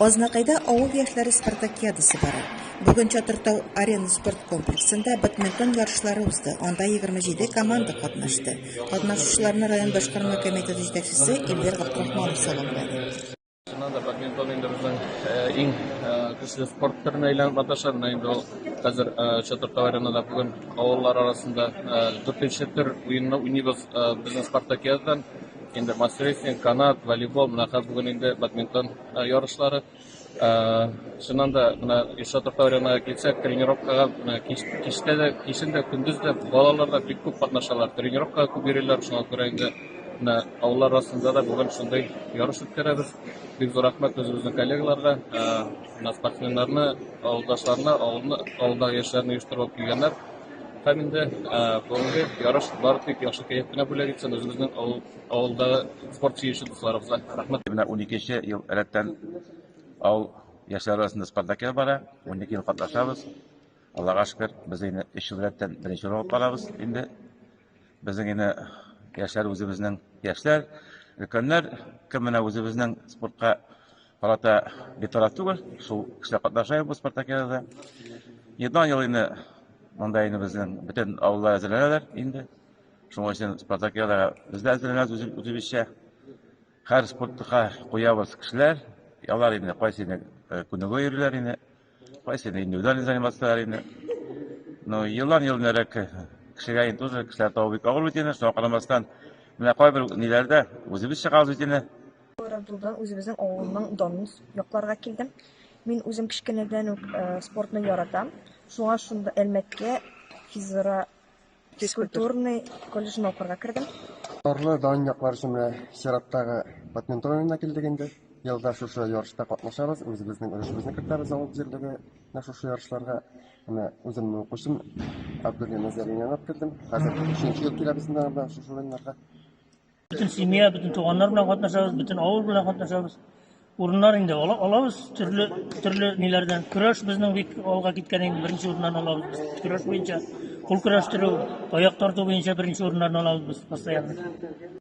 Азнакайда авыл яшьләре спартакиадасы бара. Бүген Чатыртау Арена спорт комплексында бадминтон ярышлары узды, анда 27 команда катнашты. Катнашучыларны район башкарма комитеты җитәкчесе Эльвир Габдрахманов сәламләде. Чыннан да бадминтон инде безнең иң көчле спорт төренә әйләнеп маташа. Менә инде ул хәзер Чатыртау Аренада бүген авыллар арасында дүртенче төр уенны уйныйбыз безнең спартакиададан. Инде мас-рестлинг, канат, волейбол, менә хәзер бүген инде бадминтон ярышлары. Чыннан да, менә Илшат Районына килсәк, тренировкага менә кичтә дә, кичен дә, көндез дә балалар да бик күп катнашалар. Тренировкага күп йөриләр, шуңа күрә инде менә авыллар арасында да бүген шундый ярыш үткәрәбез. Бик зур рәхмәт үзебезнең коллегаларга, менә спортсменнарны, авылдашларны, авылны, авылдагы яшьләрне оештырып алып килгәннәр. Һәм инде бүгенге ярыш бары тик яхшы кәеф кенә бүләк итсен үзебезнең авыл авылдагы спорт сөюче дусларыбызга. Рәхмәт. Менә 12 ел рәттән авыл яшьләре арасында спартакиада бара. 12 ел катнашабыз. Аллага шөкер, без инде 3 ел рәттән беренче урын алып барабыз инде. Безнең инде яшьләр үзебезнең яшьләр, өлкәннәр, кем менә үзебезнең спортка карата битараф түгел, шул кешеләр катнаша бу спартакиадада. Елдан ел инде монда инде безнең бөтен авыллар әзерләнәләр инде. Шуның өчен спартакиадага без дә әзерләнәбез үзебезчә. Һәр спортка куябыз кешеләр. Алар инде кайсы инде күнегү йөриләр инде, кайсы инде индивидуально заниматься инде. Ну, елдан ел нәрәк кешегә инде тоже кешеләр табу бик авыр бит инде. Шуңа карамастан, менә кайбер ниләрдә үзебез чыгабыз бит инде. Абдулдан үзебезнең авылның данын якларга килдем. Мин үзем кечкенәдән үк спортны яратам. Шуңа шунда Әлмәткә физра физкультурный колледжына укырга кердем. Парлы дан яклар өчен менә чираттагы бадминтон уенына килдек инде. Елда шушы ярышта катнашабыз, үзебезнең өлешебезне кертәбез авыл җирлеге менә шушы ярышларга. Менә үземнең укучым Абдуллина Зәринәне алып килдем. Хәзер өченче ел киләбез инде анда шушы уеннарга. Бөтен семья, бөтен туганнар белән катнашабыз, бөтен авыл белән катнашабыз. Урыннар инде ала, алабыз төрле төрле ниләрдән. Көрәш безнең бик алга киткән инде, беренче урыннарны алабыз без. Көрәш буенча, кул көрәштерү, таяк тарту буенча беренче урыннарны алабыз без постоянно.